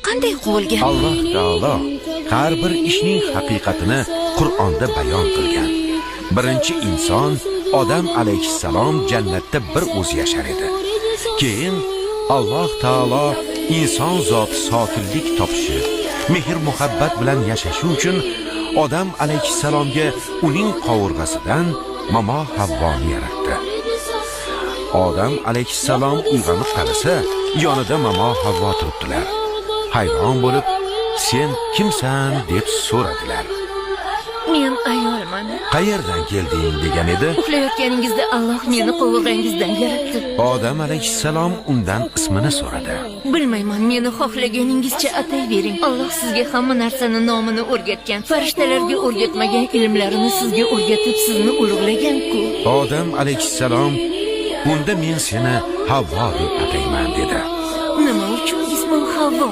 Qanday quvilgan? Alloh taolo har bir ishning haqiqatini Qur'onda bayon qilgan. Birinchi inson Odam alayhissalom jannatda bir o'zi yashar edi. Keyin Alloh taolo inson zoti sokinlik topishi, mehr muhabbat bilan yashashi uchun Odam alayhissalomga uning qovurg'asidan momo Havvoni yaratdi. Odam alayhissalom uyg'onib qarasa, yonida momo Havvo turibdilar. Hayron bo'lib, "Sen kimsan?" deb so'radilar. Men ayolman. "Qayerdan kelding?" degan edi. Uxlayotganingizda Alloh meni qovurg'angizdan yaratdi. Odam alayhissalom undan ismini so'radi. Bilmayman, meni xohlaganingizcha atayvering. Alloh sizga hamma narsani nomini o'rgatgan. Farishtalarga o'rgatmagan ilmlarini sizga o'rgatib, sizni ulug'lagan-ku. Odam alayhissalom, "Unda men seni Havvo deb atayman", dedi. Nima uchun ismim Havvo?